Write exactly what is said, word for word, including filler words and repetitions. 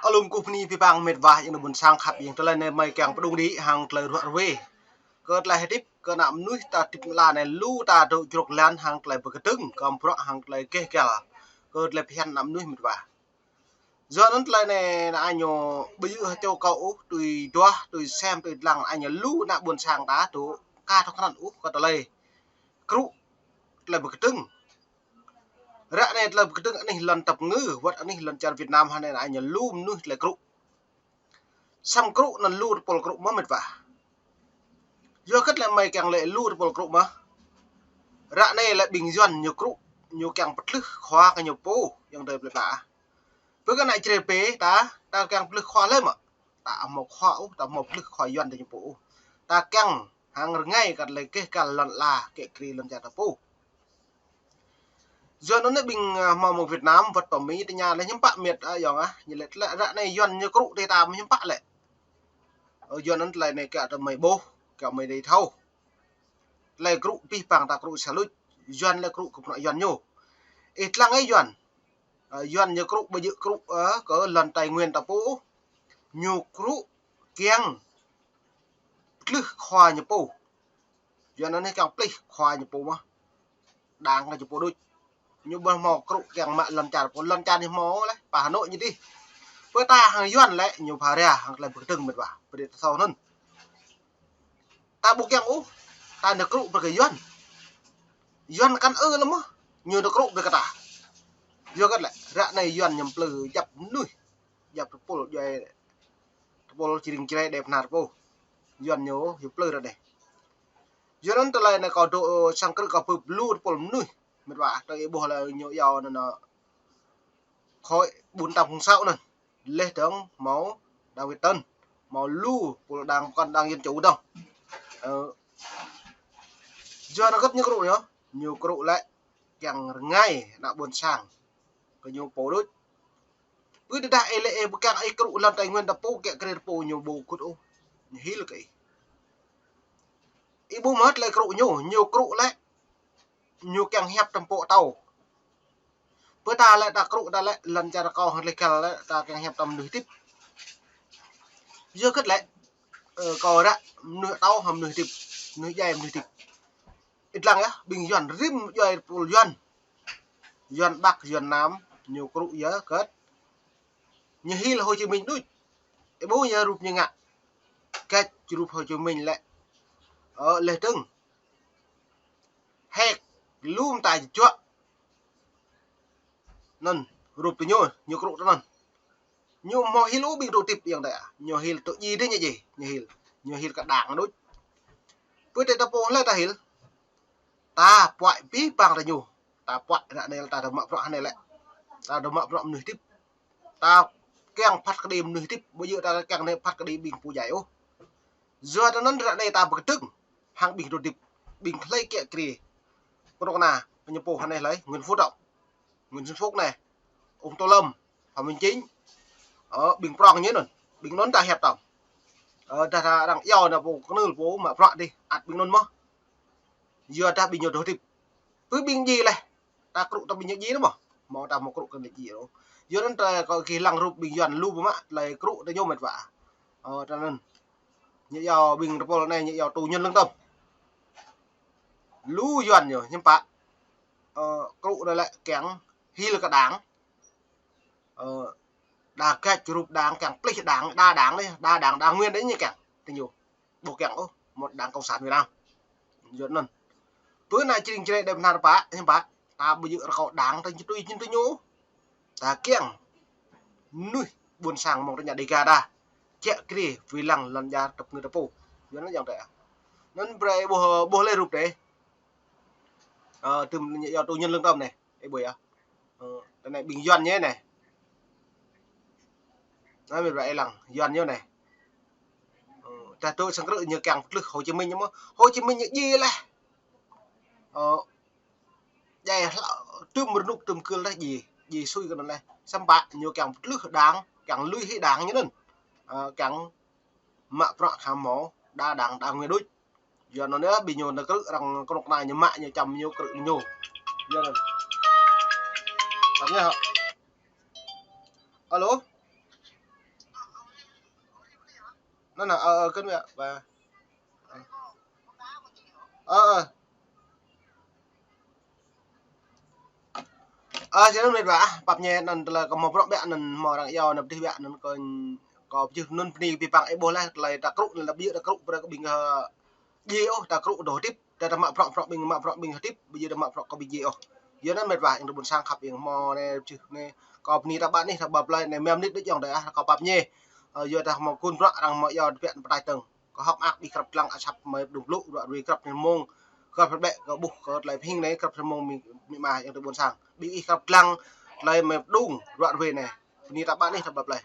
Alum kuh bơni pơpă mĕt wa yang ƀôn sang khăp yang tơlơi anai mơi kiăng pơdŏng đĭ hăng tơlơi ruă rơwe. Kơ tơlơi hơdip, kơ ană mơnuih ta hơdip lăn anai lu ta dŏ jrŏk lăn hăng tơlơi pơkơdơ̆ng, kơm bruă hăng tơlơi gêh gal. Kơ tơlơi phiăn ană mơnuih mĕt wa. Yua anŭn tơlơi anai ană ñu ƀu djơ̆ hơčâo kâo ôh, tui duah, tui sem, tui lăng ană ñu lu ană ƀôn sang ta dŏ ka thâo krăn ôh kơ tơlơi krŭ, tơlơi pơkơdơ̆ng. Ră anai tơlơi pơkơdơ̆ng anih lŏn tơpơngư, wơ̆t anih lŏn čar Việt Nam hơnai ană ñu lu mơnuih tơlơi krŭ. Samơ̆ krŭ anŭn lu tơpul krŭ mơ̆ mĕt wa. Yua hơget lĕ mơi kiăng lĕ lu tơpul krŭ mơ̆. Ră anai lĕ ƀing Yuan ñu krŭ, ñu kiăng pơtlưh khua kơ ñu pô, yang tơlơi plơi pla. Bơ kơ ană Jrai pê ta, ta kiăng pơtlưh khua lĕ mơ̆. Ta hmâo khua ôh, ta hmâo pơtlưh khua Yuan tơ ñu pô ôh. Ta kiăng hăng rơngai kơ tơlơi gêh gal lŏn ala, kiă kriê lŏn čar ta pô. Yua anŭn anai ƀing, ơ, hmâo mơ̆ng Việt Nam, wơ̆t pơ Mi, tơña lĕ hiư̆m pă mĕt, ơ, yŏng ah, ñu lĕ tơlơi ră anai Yuan ñu krŭ tơ ta mơ̆ hiư̆m pă lĕ. Ơ, Yuan anŭn tơlơi anai kiăng tơ mơi ƀuh, kiăng mơi đei thâo. Tơlơi krŭ pih pang ta krŭ sa luč, Yuan lĕ krŭ kơ bruă Yuan ñu. Ih lăng ih Yuan. Ơ, Yuan ñu krŭ ƀu djơ̆ krŭ, ơ, kơ lŏn Tây Nguyên ta pô. Ñu krŭ kiăng pơtlưh khua ñu pô. Yuan anai kiăng pơtlưh khua ñu pô mơ̆. Đảng kơ ñu pô đôč. Ñu ƀu hmâo krŭ kiăng mă lŏn čar pô, lŏn čar ñu hmâo lĕ, pơ Hà Nội ñu dih. Pơ ta hăng Yuan lĕ, ñu pha ria, hăng tơlơi pơkơdơ̆ng mĕt wa. Pơđĭ ta thâo anŭn. Ta ƀu kiăng ôh, ta nao krŭ pơ kơ Yuan. Yuan kăn ư lăm mơ̆, ñu nao krŭ pơ kơ ta. Yua hơget lĕ, ră anai Yuan ñu plư djăp mơnuih, djăp tơpul, djuai tơpul Jrai, Jrai Đê Bơhnar pô. Yuan ñu, ñu plư ră anai. Yua anŭn tơlơi anai kâo dŏ sang krư̆ kâo bưp lu tơpul mơnuih. Mĕt wa, tơ ih ƀuh lĕ ñu iâu anŭn, anŭn khối bốn tám không sáu anŭn. Leh dơ̆ng hmâo Đảng Việt Tân, hmâo lu pul đảng pơkŏn đảng Dân Chủ dơ̆ng. Ơ. Yua anŭn hơget ñu krŭ ñu, ñu krŭ lĕ kiăng rơngai ană ƀôn sang kơ ñu pô đôč. Ƀu tơdah ih lĕ ih ƀu kiăng ih krŭ lŏn Tây Nguyên ta pô, kiă kriê ta pô ñu ƀu gŭt ôh. Ñu hil kơ ih. Ih ƀuh mơ̆ tơlơi krŭ ñu, ñu krŭ lĕ ñu kiăng hiăp tơmpô̆ tâo. Pơ ta lĕ ta krŭ ta lĕ lŏn čar kâo hăng tơlơi găl lĕ ta kiăng hiăp tơm mơnuih hơdip. Yua hơget lĕ, ơ, kâo ră mơnuih tâo hăng mơnuih hơdip, mơnuih djai mơnuih hơdip. Ih lăng yơh, ƀing Yuan rĭm djuai tơpul Yuan. Yuan Bắc, Yuan Nam, ñu krŭ yơh hơget. Ñu hil Hồ Chí Minh đôč. Ih ƀuh yơh rup ñu ngă. Gač rup Hồ Chí Minh lĕ. Ơ, leh dơ̆ng. Hek, lŏm ta juă. Anŭn, rup tơ ñu, ñu krŭ tơ anŭn. Ñu hmâo hil ôh ƀing dŏ hơdip yang tơ. Ñu hil tơ djai dih ñu djai, ñu hil. Ñu hil kơ đảng đôč. Pơ tơ ta pô lĕ ta hil. Ta puăi pih pang tơ ñu. Ta puăi ră anai ta dŏ mă bruă hơnai lĕ. Ta dŏ mă bruă mơnuih hơdip. Ta kiăng phat kơđi mơnuih hơdip, ƀu djơ̆ ta kiăng anai phat kơđi ƀing pô djai ôh. Yua anŭn ră anai ta pơkơdơ̆ng hăng ƀing dŏ hơdip, ƀing hlơi kiă kriê. Kơnuk kơna, ñu pô hơnai hlơi, Nguyễn Phú Trọng, Nguyễn Xuân Phúc anai, ông Tô Lâm, Phạm Minh Chính. Ơ, ƀing prŏng ñu anŭn, ƀing anŭn ta hiăp tơm. Ơ, dah, dah arăng iâu anŭn pô kơnưl pô mă bruă dih, ăt ƀing anŭn mơ̆. Yua dah ƀing ñu dŏ hơdip. Pơ ƀing djai leh. Ta krŭ ta ƀing ñu djai anŭn mơ̆. Hmâo ta hmâo krŭ kơ ñu djai anŭn. Yua anŭn ta kâo gih lăng rup ƀing Yuan lu ƀu mă, tơlơi krŭ tơ ñu mĕt wa. Ơ, tơ anŭn. Ñu iâu ƀing tơpul anai, ñu iâu tui ñŭn lưng tơm. Lu Yuan ñu, hiư̆m pă. Ơ, krŭ anai lĕ kiăng hil kơ đảng. Ơ, đa gač rup đảng kiăng pơtlưh đảng, đa đảng anai, đa đảng, đa nguyên đôč ñu kiăng. Tơ ñu. Ƀu kiăng ôh, một đảng cộng sản Việt Nam. Yua anŭn. Pơ ană Jrai, Jrai Đê Bơhnar pă, hiư̆m pă. Ta ƀu djơ̆ rơkâo đảng ta ñu tui jing tơ ñu. Ta kiăng mơnuih ƀôn sang mơ̆ng tơña Dega ta. Kiă kriê wai lăng lŏn čar tơpơngư ta pô. Yua anŭn yang tơ. Anŭn brơi ƀuh, ƀuh leh rup tơ. Ơ, tơm ñu iâu tui ñŭn lưng tơm anai. Ih ƀuh yơh. Ơ, tơ anai ƀing Yuan ñu anai. Anai mĕt wa ih lăng, Yuan ñu anai. Ơ, ta dŏ sang krư̆ ñu kiăng pơtlưh Hồ Chí Minh ñu mơ̆. Hồ Chí Minh ñu djai leh. Ơ, djai hlâo, tơm rơnŭk tơm kơl leh djai, djai sui kơ anŭn leh. Samơ̆ ñu kiăng pơtlưh đảng, kiăng lui hĭ đảng ñu anŭn. Ơ, kiăng mă bruă kham hmâo, đa đảng, đa nguyên đôč. Yua anŭn yơh, ƀing ñu nao krư̆ arăng kơnuk kơna ñu mă ñu čăm ñu krư̆ ñu. Yua anŭn. Tăm yơh hŏ. Alo. Anŭn, anŭn, ơ, ơ, kơnơ̆ng biă, ba. Ơ, ơ. Ơ, či anŭn mĕt wa, pap ñe anŭn tơlơi kơ hmâo bruă biă anŭn hmâo arăng iâu anŭn pơdih biă anŭn kơ, kơ pơjưh anŭn bơni pi păng ih ƀuh laih tơlơi ta krŭ anŭn ta ƀiă ta krŭ brơi kơ ƀing, ơ, djai ôh, ta krŭ dŏ hơdip, ta ta mă bruă, bruă ƀing, mă bruă ƀing hơdip, ƀu djơ̆ ta mă bruă kơ ƀing djai ôh. Yua anŭn mĕt wa, ing tơ ƀôn sang khăp ing hmâo anai pơjưh anai, kâo bơni ta ƀă anih ta ƀă plơi anai, mơ̆ng mơnit đôč ayŏng adơi ah, kâo pap ñe. Ơ, yua dah hmâo gun bruă arăng hmâo iâu ta biă anŭn pơtai tơ̆ng. Kơ hŏk mơak ƀing krăp lăng asăp mơi pơdŭng lu, ruă ruê krăp anai mơ̆ng, krăp hrăt ƀĕ kơ ƀuh kơ tơlơi pơhing anai, krăp anai mơ̆ng mi, mi ma ayŏng adơi ƀôn sang. Ƀing ih krăp lăng, tơlơi mơi pơdŭng, ruă ruê anai. Bơni ta ƀă anih ta ƀă plơi.